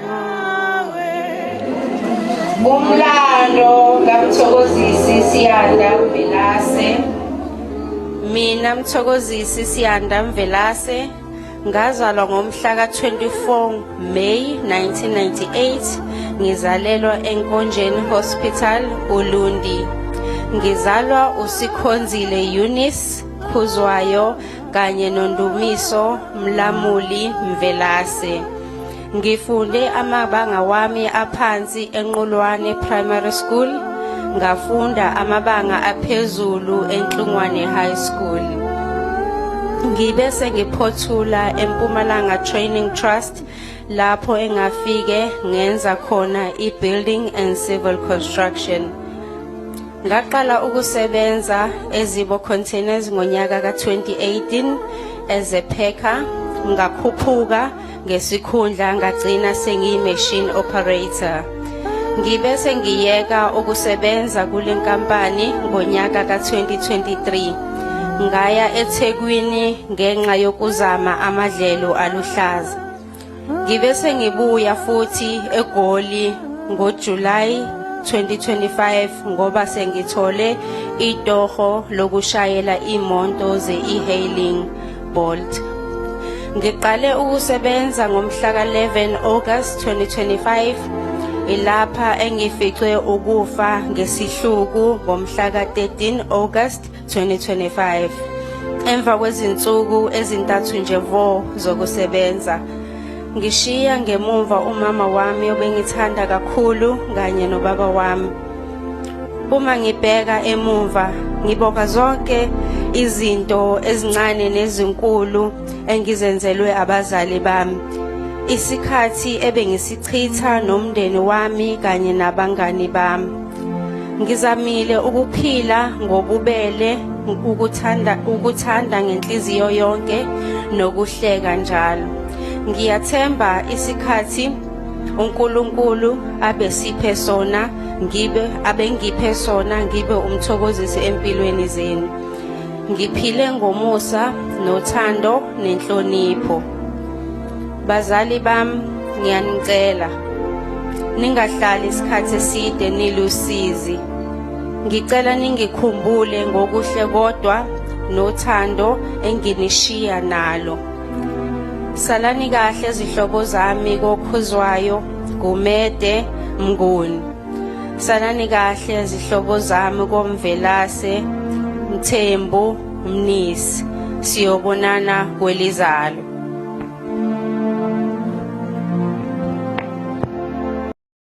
Nawe. Umlando kaMthokozisi Siyanda Mvelase. Mina Mthokozisi Siyanda Mvelase ngazalwa ngomhla ka-24 May 1998, ngizalelwa eNkonjeni Hospital, Ulundi. Ngizalwa uSikhonzile Eunice Khuzwayo kanye noNdumiso Mlamuli Mvelase. Ngifunde amabanga wami aphansi eNqolwane Primary School, ngafunda amabanga aphezulu eNhlungwane High School. Ngibe sengiphothula eMpumalanga Training Trust, lapho engafike ngenza khona i-Building and Civil Construction. Ngaqala ukusebenza eZibo Containers ngonyaka ka-2018 as a packer, ngakhuphuka ngesikhundla, ngagcina sengiyi-machine operator. Ngibe sengiyeka ukusebenza kule nkampani ngonyaka ka-2023. Ngaya eThekwini ngenxa yokuzama amadlelo aluhlaza. Ngibe sengibuya futhi eGoli ngoJuly 2025 ngoba sengithole itoho lokushayela imoto ze-e-hailing Bolt. Ngiqale ukusebenza ngomhla ka-11 August 2025, ilapha engificwe ukufa ngesihluku ngomhla ka-13 August 2025. Emva kwezinsuku ezintathu nje vo zokusebenza. Ngishiya ngemumva umama wami obengithanda kakhulu kanye nobaba wami. Uma ngibheka emumva, ngibonga zonke izinto ezincane nezinkulu engizenzelwe abazali bami. Isikhathi ebengisichitha nomndeni wami kanye nabangani bami. Ngizamile ukuphila ngobubele, ukuthanda ngenhliziyo yonke nokuhleka njalo. Ngiyathemba isikhathi uNkulunkulu abesiphe sona, ngibe abengiphe sona, ngibe umthokozisi empilweni zenu. Ngiphile ngomusa nothando nenhlonipho. Bazali bami, ngiyanicela ningahlali isikhathi eside nilusizi. Ngicela ningikhumbule ngokuhle kodwa nothando enginishiya nalo. Salani kahle zihlobo zami koKhuzwayo, Gumede, Mnguni. Salani kahle zihlobo zami koMvelase, Mthembu, Mnisi. Siyobonana kwelizalo.